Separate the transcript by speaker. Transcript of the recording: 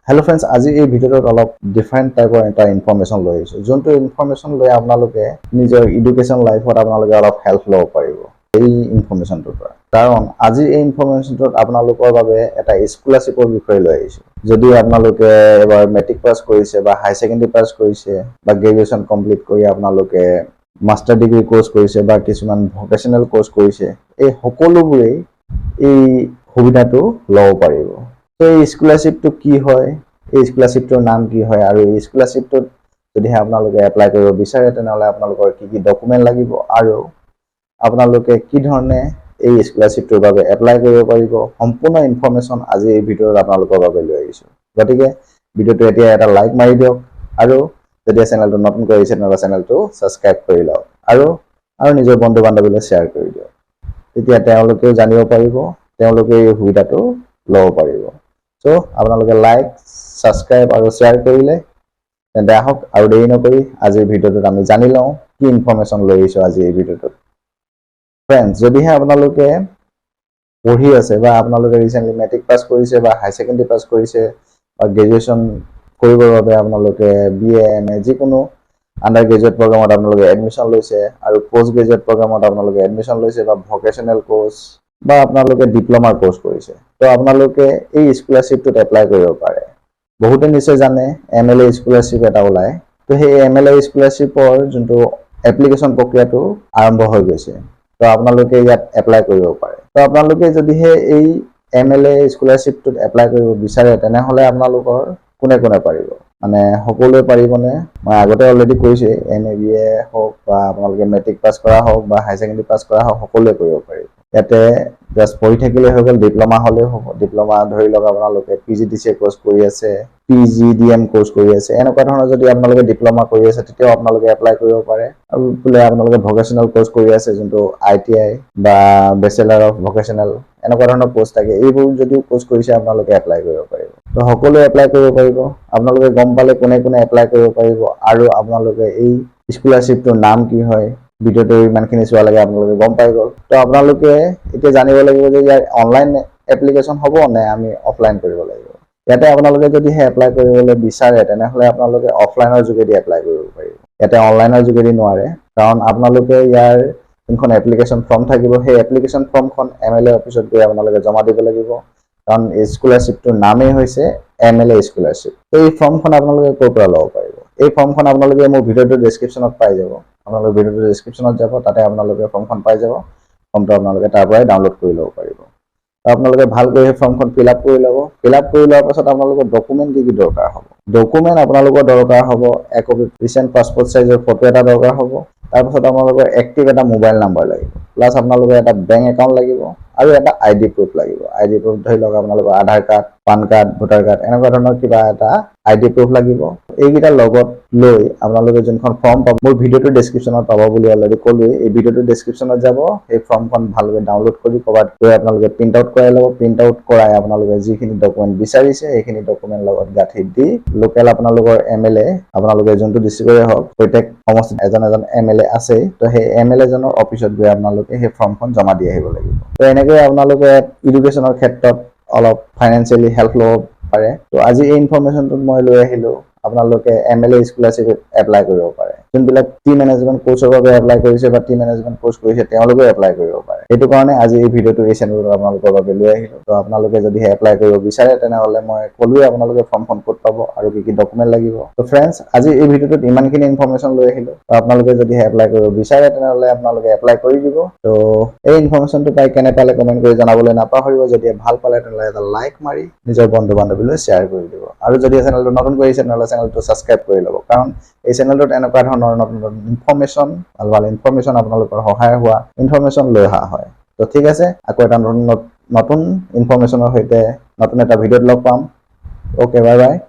Speaker 1: Hello' friends, আজি এই ভিডিঅ'টোত অলপ ডিফাৰেণ্ট টাইপৰ এটা ইনফৰ্মেশ্যন লৈ আহিছোঁ, যোনটো ইনফৰ্মেশ্যন লৈ আপোনালোকে নিজৰ এডুকেশ্যন লাইফত আপোনালোকে অলপ হেল্প ল'ব পাৰিব এই ইনফৰ্মেশ্যনটোৰ পৰা। কাৰণ আজিৰ এই ইনফৰ্মেশ্যনটোত আপোনালোকৰ বাবে এটা স্কলাৰশ্বিপৰ বিষয়ে লৈ আহিছোঁ। যদি আপোনালোকে এবাৰ মেট্ৰিক পাছ কৰিছে বা হাই ছেকেণ্ডেৰী পাছ কৰিছে বা গ্ৰেজুৱেশ্যন কমপ্লিট কৰি আপোনালোকে মাষ্টাৰ ডিগ্ৰী কৰ্চ কৰিছে বা কিছুমান ভকেশ্যনেল কৰ্চ কৰিছে, এই সকলোবোৰেই এই সুবিধাটো ল'ব পাৰিব। ত' এই স্কলাৰশ্বিপটো কি হয়, এই স্কলাৰশ্বিপটোৰ নাম কি হয় আৰু এই স্কলাৰশ্বিপটোত যদিহে আপোনালোকে এপ্লাই কৰিব বিচাৰে, তেনেহ'লে আপোনালোকৰ কি কি ডকুমেণ্ট লাগিব আৰু আপোনালোকে কি ধৰণে এই স্কলাৰশ্বিপটোৰ বাবে এপ্লাই কৰিব পাৰিব, সম্পূৰ্ণ ইনফৰ্মেশ্যন আজি এই ভিডিঅ'ত আপোনালোকৰ বাবে লৈ আহিছোঁ। গতিকে ভিডিঅ'টো এতিয়া এটা লাইক মাৰি দিয়ক আৰু যেতিয়া চেনেলটো নতুনকৈ আহিছে, তেনেহ'লে চেনেলটো ছাবস্ক্ৰাইব কৰি লওক আৰু আৰু নিজৰ বন্ধু বান্ধৱীলৈ শ্বেয়াৰ কৰি দিয়ক। তেতিয়া তেওঁলোকেও জানিব পাৰিব, তেওঁলোকে এই সুবিধাটো ল'ব পাৰিব। চ' আপোনালোকে লাইক, ছাবস্ক্ৰাইব আৰু শ্বেয়াৰ কৰিলে তেন্তে আহক, আৰু দেৰি নকৰি আজিৰ ভিডিঅ'টোত আমি জানি লওঁ কি ইনফৰ্মেশ্যন লৈ আহিছোঁ আজি এই ভিডিঅ'টোত। ফ্ৰেণ্ডছ, যদিহে আপোনালোকে পঢ়ি আছে বা আপোনালোকে ৰিচেণ্টলি মেট্ৰিক পাছ কৰিছে বা হাই ছেকেণ্ডেৰী পাছ কৰিছে বা গ্ৰেজুৱেশ্যন কৰিবৰ বাবে আপোনালোকে বি এ, এম এ, যিকোনো আণ্ডাৰ গ্ৰেজুৱেট প্ৰগ্ৰামত আপোনালোকে এডমিশ্যন লৈছে আৰু পষ্ট গ্ৰেজুৱেট প্ৰগ্ৰামত আপোনালোকে এডমিশ্যন লৈছে বা ভকেশ্যনেল কৰ্চ বা আপোনালোকে ডিপ্ল'মা কৰ্চ কৰিছে, তো আপোনালোকে এই স্কলাৰশ্বিপটোত এপ্লাই কৰিব পাৰে। বহুতে নিশ্চয় জানে, এম এল এ স্কলাৰশ্বিপ এটা ওলায়। তো সেই এম এল এ স্কলাৰশ্বিপৰ যোনটো এপ্লিকেশ্যন প্ৰক্ৰিয়াটো আৰম্ভ হৈ গৈছে। তো আপোনালোকে ইয়াত এপ্লাই কৰিব পাৰে। তো আপোনালোকে যদিহে এই এম এল এ স্কলাৰশ্বিপটোত এপ্লাই কৰিব বিচাৰে, তেনেহ'লে আপোনালোকৰ কোনে কোনে পাৰিব, মানে সকলোৱে পাৰিবনে? মই আগতে অলৰেডি কৈছোঁৱেই, এম এ, বি এ হওক বা আপোনালোকে মেট্ৰিক পাছ কৰা হওক বা হাই ছেকেণ্ডেৰী পাছ কৰা হওক, সকলোৱে কৰিব পাৰিব। ইয়াতে জাষ্ট পঢ়ি থাকিলে হৈ গ'ল, ডিপ্ল'মা হ'লেও হ'ব। ডিপ্ল'মা ধৰি লওক আপোনালোকে পিজিডিচিএ কৰ্চ কৰি আছে, পিজিডিএম কৰ্চ কৰি আছে, এনেকুৱা ধৰণৰ যদি আপোনালোকে ডিপ্ল'মা কৰি আছে, তেতিয়াও আপোনালোকে এপ্লাই কৰিব পাৰে। আৰু বোলে আপোনালোকে ভকেশ্যনেল কৰ্চ কৰি আছে, যোনটো আইটিআই বা বেচেলাৰ অফ ভকেশ্যনেল এনেকুৱা ধৰণৰ কৰ্চ থাকে, এইবোৰ যদিও কৰ্চ কৰিছে, আপোনালোকে এপ্লাই কৰিব পাৰিব। তো সকলোৱে এপ্লাই কৰিব পাৰিব। আপোনালোকে গম পালে কোনে কোনে এপ্লাই কৰিব পাৰিব আৰু আপোনালোকে এই স্কলাৰশ্বিপটোৰ নাম কি হয়। ভিডিঅ'টো ইমানখিনি চোৱা লাগে আপোনালোকে গম পাই গ'ল। তো আপোনালোকে এতিয়া জানিব লাগিব যে ইয়াৰ অনলাইন এপ্লিকেশ্যন হ'ব নে আমি অফলাইন কৰিব লাগিব। ইয়াতে আপোনালোকে যদিহে এপ্লাই কৰিবলৈ বিচাৰে, তেনেহ'লে আপোনালোকে অফলাইনৰ যোগেদি এপ্লাই কৰিব পাৰিব। ইয়াতে অনলাইনৰ যোগেদি নোৱাৰে। কাৰণ আপোনালোকে ইয়াৰ যোনখন এপ্লিকেশ্যন ফৰ্ম থাকিব, সেই এপ্লিকেশ্যন ফৰ্মখন এম এল এ অফিচত গৈ আপোনালোকে জমা দিব লাগিব। কাৰণ এই স্কলাৰশ্বিপটোৰ নামেই হৈছে এম এল এ স্কলাৰশ্বিপ। তো এই ফৰ্মখন আপোনালোকে ক'ৰ পৰা ল'ব পাৰিব? এই ফৰ্মখন আপোনালোকে মোৰ ভিডিঅ'টোৰ ডেছক্ৰিপশ্যনত পাই যাব। আপোনালোকে ভিডিঅ'টোৰ ডেছক্ৰিপশ্যনত যাব, তাতে আপোনালোকে ফৰ্মখন পাই যাব। ফৰ্মটো আপোনালোকে তাৰ পৰাই ডাউনলোড কৰি ল'ব পাৰিব। তো আপোনালোকে ভালকৈ সেই ফৰ্মখন ফিল আপ কৰি ল'ব। ফিল আপ কৰি লোৱাৰ পাছত আপোনালোকৰ ডকুমেণ্ট কি কি দৰকাৰ হ'ব? ডকুমেণ্ট আপোনালোকৰ দৰকাৰ হ'ব একপি ৰিচেণ্ট পাছপৰ্ট চাইজৰ ফটো এটা দৰকাৰ হ'ব। তাৰপাছত আপোনালোকৰ এক্টিভ এটা মোবাইল নাম্বাৰ লাগিব, প্লাছ আপোনালোকৰ এটা বেংক একাউণ্ট লাগিব আৰু এটা আই ডি প্ৰুফ লাগিব। আই ডি প্ৰুফ ধৰি লওক আপোনালোকৰ আধাৰ card, PAN card, voter card, এনেকুৱা ধৰণৰ কিবা এটা আই ডি প্ৰুফ লাগিব। এইকেইটা লগত লৈ আপোনালোকে যোনখন ফৰ্ম পাব, মোৰ ভিডিঅ'টোৰ ডেছক্ৰিপশ্যনত পাব বুলি অলৰেডি ক'লোৱেই। এই ভিডিঅ'টোৰ ডেছক্ৰিপশ্যনত যাব, সেই ফৰ্মখন ভালকৈ ডাউনলোড কৰি ক'ৰবাত গৈ আপোনালোকে প্ৰিণ্ট আউট কৰাই ল'ব। প্ৰিণ্ট আউট কৰাই আপোনালোকে যিখিনি ডকুমেণ্ট বিচাৰিছে, সেইখিনি ডকুমেণ্ট লগত গাঁঠি দি লোকেল আপোনালোকৰ এম এল এ, আপোনালোকে যোনটো ডিষ্ট্ৰিক্টৰে হওক, প্ৰত্যেক সমষ্টিত এজন এজন এম এল এ আছেই, তো সেই এম এল এজনৰ অফিচত গৈ আপোনালোকে সেই ফৰ্মখন জমা দি আহিব লাগিব। তো এনেকৈ আপোনালোকে এডুকেশ্যনৰ ক্ষেত্ৰত অলপ ফাইনেন্সিয়েলি হেল্প ল'ব পাৰে। তো আজি এই ইনফৰ্মেশ্যনটোত মই লৈ আহিলোঁ, আপোনালোকে এম এল এ স্কলাৰশ্বিপ এপ্লাই কৰিব পাৰে। যোনবিলাক টি মেনেজমেণ্ট কৰ্চৰ বাবে এপ্লাই কৰিছে বা টি মেনেজমেণ্ট কৰ্চ কৰিছে, তেওঁলোকেও এপ্লাই কৰিব পাৰে। সেইটো কাৰণে আজি এই ভিডিঅ'টো এই চেনেলটোত আপোনালোকৰ বাবে লৈ আহিলোঁ। তো আপোনালোকে যদিহে এপ্লাই কৰিব বিচাৰে, তেনেহ'লে মই ক'লোৱে আপোনালোকে ফৰ্মখন ক'ত পাব আৰু কি কি ডকুমেণ্ট লাগিব। তো ফ্ৰেণ্ডছ, আজি এই ভিডিঅ'টোত ইমানখিনি ইনফৰ্মেশ্যন লৈ আহিলোঁ। তো আপোনালোকে যদিহে এপ্লাই কৰিব বিচাৰে, তেনেহ'লে আপোনালোকে এপ্লাই কৰি দিব। তো এই ইনফৰ্মেশ্যনটো পাই কেনে পালে, কমেণ্ট কৰি জনাবলৈ নাপাহৰিব। যদি ভাল পালে, তেনেহ'লে এটা লাইক মাৰি নিজৰ বন্ধু বান্ধৱীলৈ শ্বেয়াৰ কৰি দিব। আৰু যদি চেনেলটো নতুন কৰিছে, তেনেহ'লে চেনেলটো ছাবস্ক্ৰাইব কৰি ল'ব। কাৰণ এই চেনেলটোত এনেকুৱা ধৰণৰ নতুন নতুন ইনফৰ্মেশ্যন, ভাল ভাল ইনফৰ্মেশ্যন, আপোনালোকৰ সহায় হোৱা ইনফৰ্মেশ্যন লৈ অহা হয়। তো ঠিক আছে, আকৌ এটা নতুন নতুন ইনফৰ্মেশ্যনৰ সৈতে নতুন এটা ভিডিঅ'ত লগ পাম। Okay, bye bye.